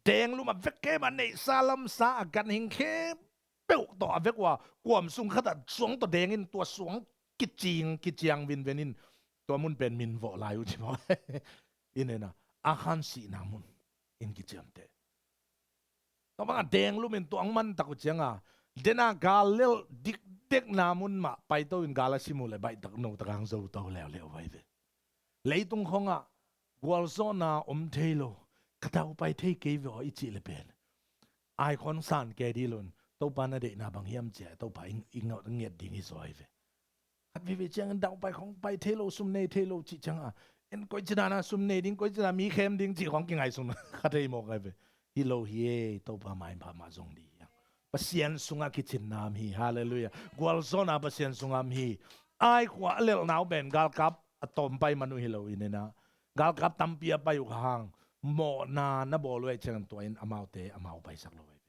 Denglum a vek khem a neihsa lamsa a ganhing khempeuh tawh a vek ua kuam sung khata suang tawh dengin tua suang kicing kiciang vinvenin tua mun pen min vawh lai uh ci maw. Inena Akhan sihna mun in kiciamteh. Tua banga denglum in tua ang mantak uh cianga dena gal lel dikdekna mun mah paito in gal a sim uh le baihtak notak ang zo to leuleu vai ve. Leitung khongah gualzawhna om thei lo, ka daupai thei kei ve aw i cih le pen ai khon san kei dih lo in Topa na deihna bang hiam cia Topa i nget ding hi zaw hi ve. Khat veve ciangin daupai khong pai thei lo, sum nei thei lo cih cianga en koici dana sum nei ding, koici dana mi khem ding cih khong kingaihsun kha thei mawk ai ve. Hi lo hi e, Topa mai pha mah zong dih hiang. Pasian sungah kicinna om hi. Halleluiah. Gualzawhna Pasian sungah om hi. Ai khua a lelhnau pen galkap a tawm pai man uh hi lo inena galkap tampi a pai uh kha hang mawhna na bawl uh aih ciangin tua in amaute amau paisak lo aih ve.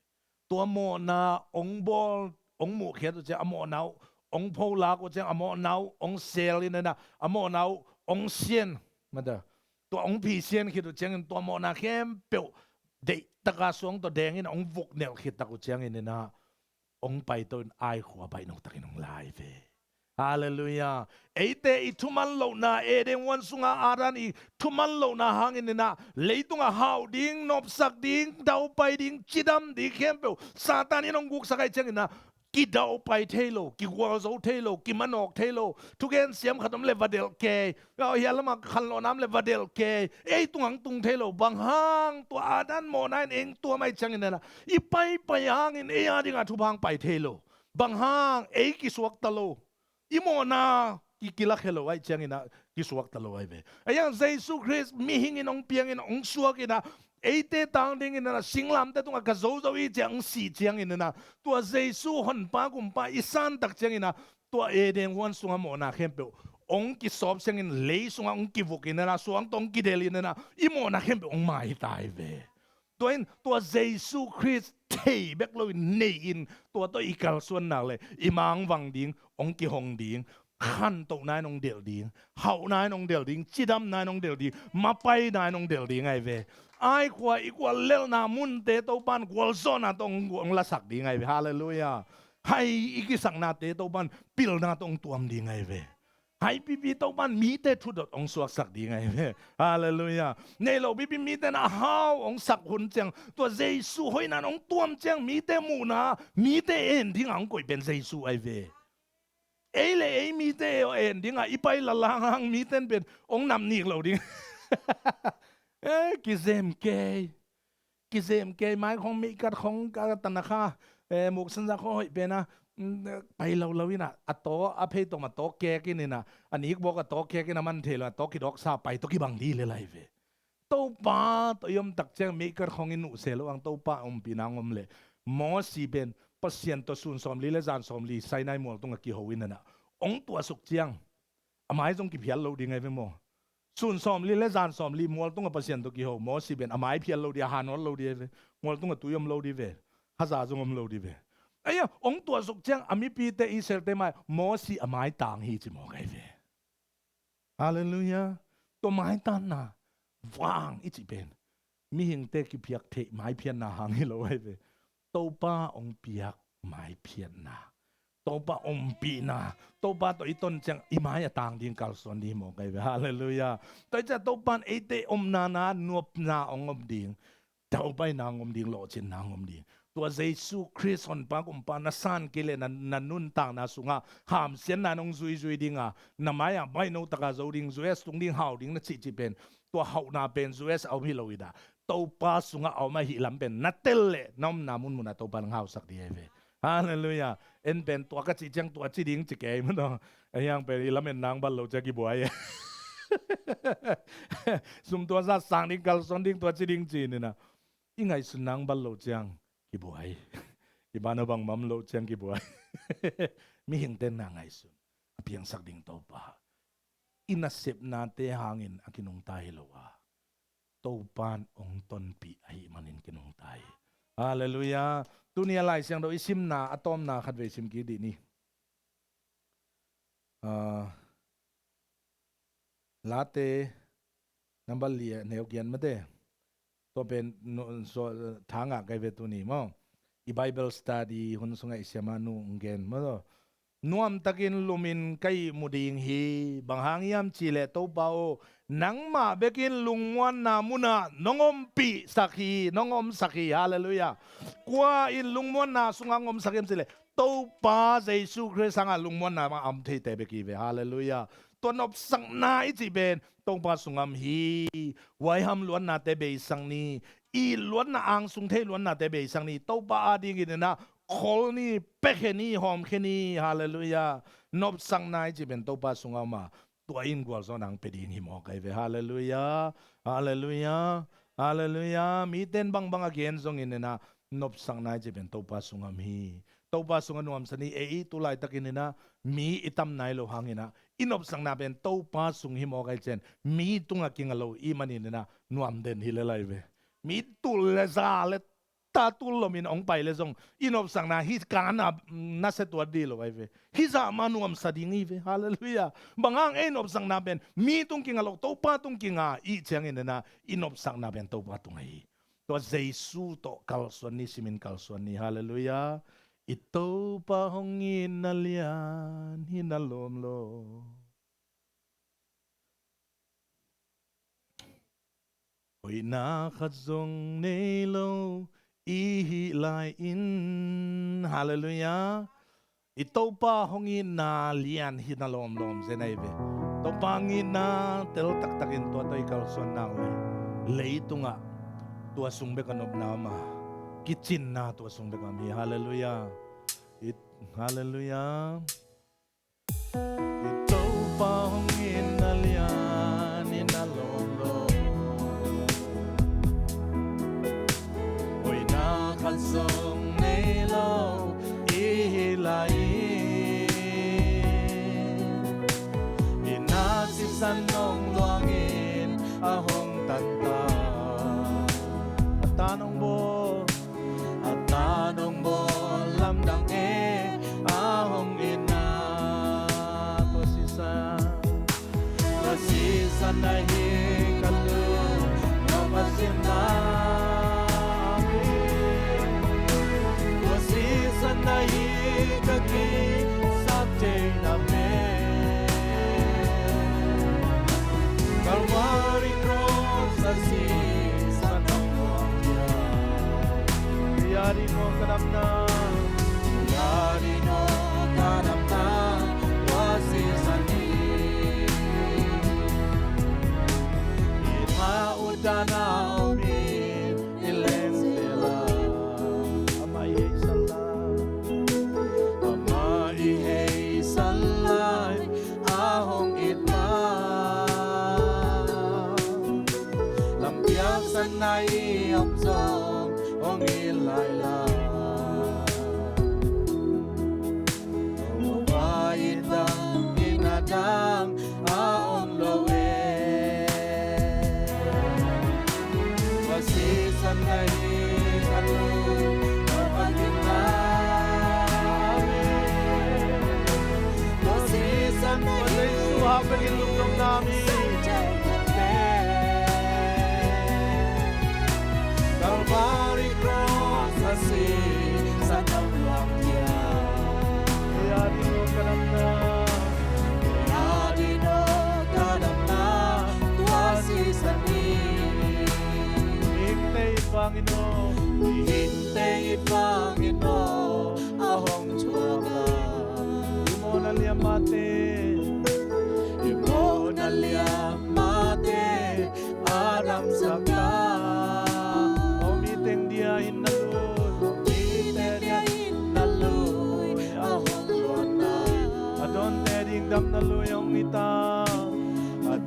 Tua mawhna ong bawl ong muhkhiat uh ciang a mawhna uh ong pholak uh ciang a mawhna uh ong sel inena a mawhna uh ong sian mada tua ong phisian khit uh ciangin tua mawhna khempeuh deihtaka suang tawh dengin ong vuknelh khittak uh ciangin ina ong paito in ai khua baih noktakin ong lai ve. Halleluiah. Eite i thuman lohna Eden huan sunga Adam i thuman lohna hangin ina leitunga hauh ding, nopsak ding, daupai ding, cidam ding khempeuh Satan in ong guksak aih ciangin ina kidaupai thei lo, kigualzo thei lo, kimanawk thei lo, thugen siam khat om le va delh kei. Hia lamah khanlawhna om le va delh kei. Ei tungang tung thei lo, bang hang tua Adam mawhna in eng tuam aih ciangin ina i paipai hangin ei a dinga thupha ong pai thei lo. Bang hang ei kisuakta lo. I mawhna ki kilakhe lo aih ciangin a kisuakta lo aih ve. Aih ang Jesu Khrist mihingin ong piangin ong suakin a eite tang dingin a singlamte tungah ka zozo i ciang ong sih ciangin a tua Jesu honpa kumpa i santak ciangin a tua Eden huan sunga mawhna khempeuh ong kisawp ciangin lei sungah ong kivukin a suang tawh ong kidelin a i mawhna khempeuh ong maita aih ve. Tua in tua Jesu Khrist thei bek loin nei in tua tawh i kalsuan nak le i mangvang ding ong kihong ding. Khantohna in ong delh ding, hauhna in ong delh ding, cidamna in ong delh ding, mapaina in ong delh ding aih ve. Ai khua i kual lelhna munte Topan gualzawhna tawh ong lasak ding aih ve. Halleluiah. Hai i kisaknate Topan pilna tawh ong tuam ding aih ve. Haipipi Topan mite thudot ong suaksak ding aih ve. Halleluiah. Nei lo pipi mite na hau ong sak hun ciang tua Jesu hoihna ong tuam ciang mite muhna mite en ding a ong koih pen Jesu aih ve. Ei le ei mite en ding a i pai lalang hang mite pen ong nam nik lo ding. Eh, kizem kei. Kizem kei mai khong meikat khong ka tana kha, eh, muksanza khong hoih pena pai lo lo ina a taw a phei tawm a taw kek in ina a nik bawk a taw kek in a man thei lo a taw kidawksa pai tawh kibang dih le lai ve. Topa tawh i omtak ciang meikat khong in nuhseh lo ang Topa ompihna ngom le Mosi pen Pasian tawh sun sawmli le zan sawmli Sinai mual tungah kiho in ina ong tuahsuk ciang a mai zong kiphial lo ding aih ve maw? Sun sawmli le zan sawmli mual tungah Pasian tawh kiho Mosi pen a mai phial lo dih a hanawl lo dih aih ve. Mual tungah tui om lo dih ve. Haza zong om lo dih ve. Aih a ong tuahsuk ciang a mipite Israelte mai Mosi a mai tang hi ci mawk aih ve. Halleluiah. Tua maitanna vang i cih pen mihingte kiphiat theih maiphiatna hang hi lo ahi ve. Topa hong piak maiphiatna, Topa ompihna, Topa tawh i ton ciang i mai a tang ding kalsuan ding hi mawk ahi ve. Halleluiah. Tua hi ciah Topa in eite omna na nuamna hong om ding, Topa in hong om ding, lawhcinna hong om ding. Tua Jesu Khrist Honpa Kumpa na san kei leh na, na nuntakna sungah hamsiatna in hong zuizui ding a, na mai-ah baino taka zo ding, U S tung ding, hau ding na cihcih pen, tua hauhna pen U S a om hi lo hi dah. Topa sungah a om ahih lam pen na tel leh na omna munmunah Topa in hong hausak ding ahi ve. Halleluiah. En pen tua ka cih ciang tua ci ding ci kei maw tawh. Ahi hang pen i lametna hong bat loh ciang kibuai. Sum tua zah sang ding, kalsuan ding, tua ci ding ci-in ah, i ngaihsutna hong bat loh ciang kibuai. I banah bangmah om loh ciang kibuai. Mihingte na ngaihsun a piangsak ding Topa, i nasepnate hangin a kinungta hi lo a, Topa in hong tonpih ahih manin kinungta hi. Halleluiah. Tuni a Lai Siangtho i simna a tawpna khatvei sim kik dih ni. Ah, Late number li a neu giat mate. Tua pen no, so, tha ngah ka hi ve tuni maw. I Bible study hun sungah i siamah nu hong gen maw. Nuamtakin lumin ka ihmu ding hi. Bang hang hiam cih leh Topa aw, nangmah bekin lungmuanna munah nong ompihsak hi, nong omsak hi. Halleluiah. Kua in lungmuanna sungah hong omsak hiam cih leh Topa Jesu Khrist hangah lungmuanna mah a om theite bek hi ve. Halleluiah. Tua nopsakna i cih pen Topa sungah om hi. Huaiham luatnate beisak ni. It luatna, angsung thei luatnate beisak ni. Topa adingin ah khol ni, piakhia ni, hawmkhia ni. Halleluiah. Nopsakna i cih pen Topa sungah om a, tua in gualzawhna hong pia ding hi mawk ahi ve. Halleluiah. Halleluiah. Halleluiah. Mite in bangbang a gen zongin ah, nopsakna i cih pen Topa sungah om hi. Topa sungah nuamsa ni. Ei tu laitakin ah, mi i tam nai lo hangin ah, i nopsakna pen Topa sung hi mawk ahih ciang mi tungah kinga lo i hih manin ah, nuam den hi lel ahi ve. Mi tul le za le ta tul lomin hong pai leh zong i nopsakna hih kan a nasia tuat ding lo ahi ve. Hih zah mah nuamsa ding hi ve. Halleluiah. Bang hang ei nopsakna pen mi tung kinga lo, Topa tung kinga i hih ciangin ah, i nopsakna pen Topa tung ahi. Tua Jesu tawh kalsuan ni, simin kalsuan ni. Halleluiah. I Topa hong itna lian hi na lawm lo. Hoihna khat zong nei lo i hih lai-in. Halleluiah. I Topa hong itna lian hi na lawmlawm zen ahi ve. Topa hong itna tel taktakin tua tawh i kalsuan nak leh, leitungah tua sung bek a nopna om a, kicinna tua sung bek a om hi. Halleluiah. I, halleluiah. I Topa hong itna lian hi na lawmlawm. Hoihna khat zong nei lo i hih lai-in, i na sisan nong luangin a hong tanta. A ta nong bawl, a ta nong bawl lamdang e, a hong itna. Tua sisan, tua sisan ahi ka lungdam a simna. Amen. Tua sisan ahi ka kisap theihna pen Calvary cross a sisan a muang dia. Yadi no ka damna. Yadi no ka damna. Tua sisan hi. I na utana omin i leng sela. Amah i heisan lai. Amah i heisan lai. A hong it ma. Lampiak san na i om zong hong it lai lai. Topa it dang, itna dang a om lo e. Tua sisan ahi ka lungdam a simna. Amen. Tua sisan ahi ka lungdam a simna.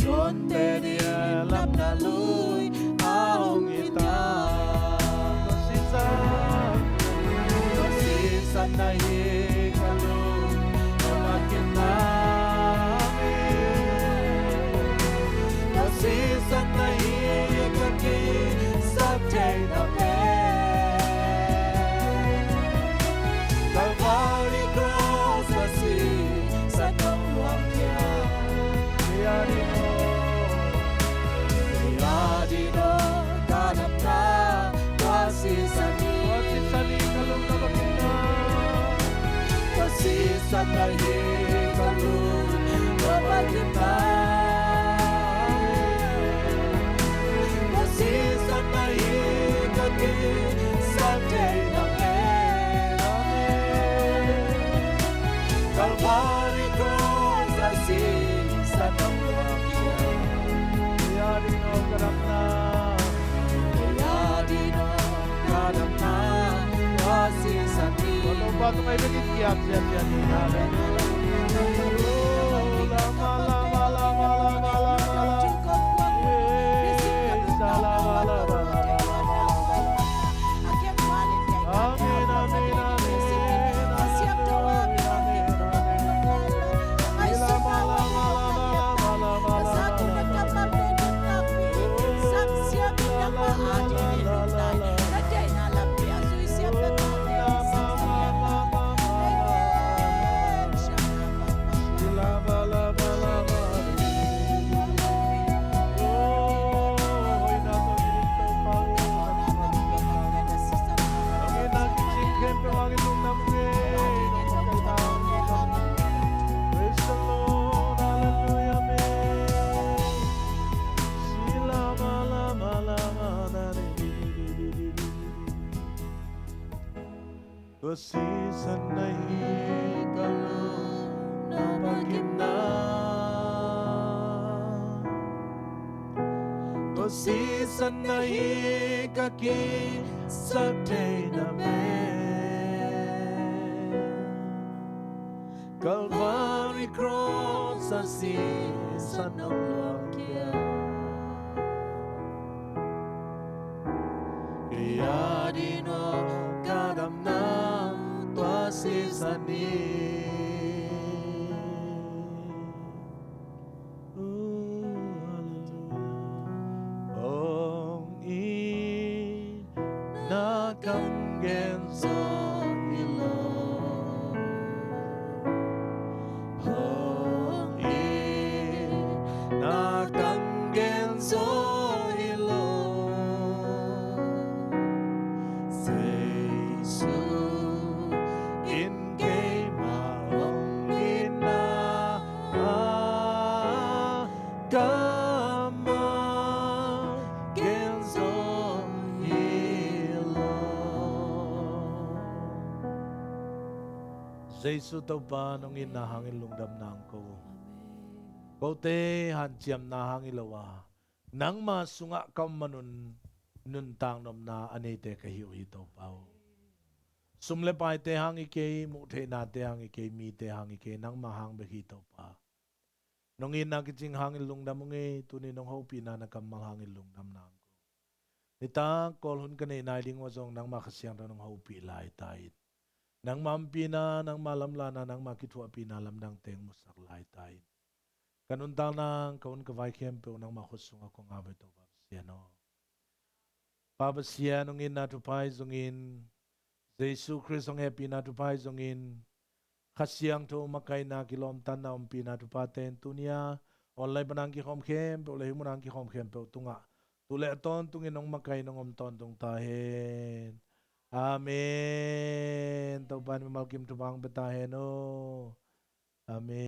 Tonte dia lamna lui a hong hi ta. Tua sisan, tua sisan na hi ka lung, tua ma kin na hi. Tua sisan na hi ka kisak thei na hi. Calvary Cross a si sa nong luang kia. Kei a ding aw, kei a ding aw, ka damna tua sisan hi. Tua sisan hi ka lung na ma kin na. Tua sisan na hi ka lung na ma kin na. Tua sisan na hi ka kisak thei na hi. Calvary Cross a si sa nong luang kia. Kei a ding aw ka damna. Kei a ding aw ka damna tua sisan hi. Tua Topa tungah i bek in kiam siasia ni. Amen. Praise the Lord. Hallelujah. Amen. Sila mala mala mala. Tua sisan na hi ka lung na ma kin na. Tua sisan na hi ka kisak thei na hi. Calvary Cross a si sa nong luang kia. Kei a ding aw ka damna tua sisan hi. Hong it na kam gen zaw hi lo. Hong it na kam gen zaw hi lo. Jesu in keimah hong itna ah kammal gen zaw hi lo. Jesu Topa nong itna hangin lungdamna hong ko. Amen. Kote hanciamna hang hi lo a, nangma sungah ka om manun nuntak nopna a neite ka hi uh hi Topa aw. Sum le paite hang hi kei, muhtheihnate hang hi kei, mite hang hi kei, nangma hang bek hi Topa. Nong itna kicing hangin lungdam ung ei, tuni nong hopihna na kammal hangin lungdamna hong ko. Nitak Kawl hun ka neih nai ding uh ah zong nangma Kha Siangtho nong hopih lai ta in. Nangma ompihna, nangma lamlahna, nangma kithuahpihna lamdang teng musak lai ta in. Ka nuntakna, ka hun ka vai khempeuh nangma khut sungah kong ap hi Topa Pasian aw. Pa Pasian hong itna thupha ahi zongin, Jesu Khrist hong hehpihna thupha ahi zongin, Kha Siangtho makaihna kilawmtatna ompihna thuphate in tuni-a online pan hong kikhawm khempeuh le hih mun hong kikhawm khempeuh tungah tu le a tawntungin hong makaih nong om tawntung ta hen. Amen. Topa in mimal kim thupha hong pia ta hen aw. Amen.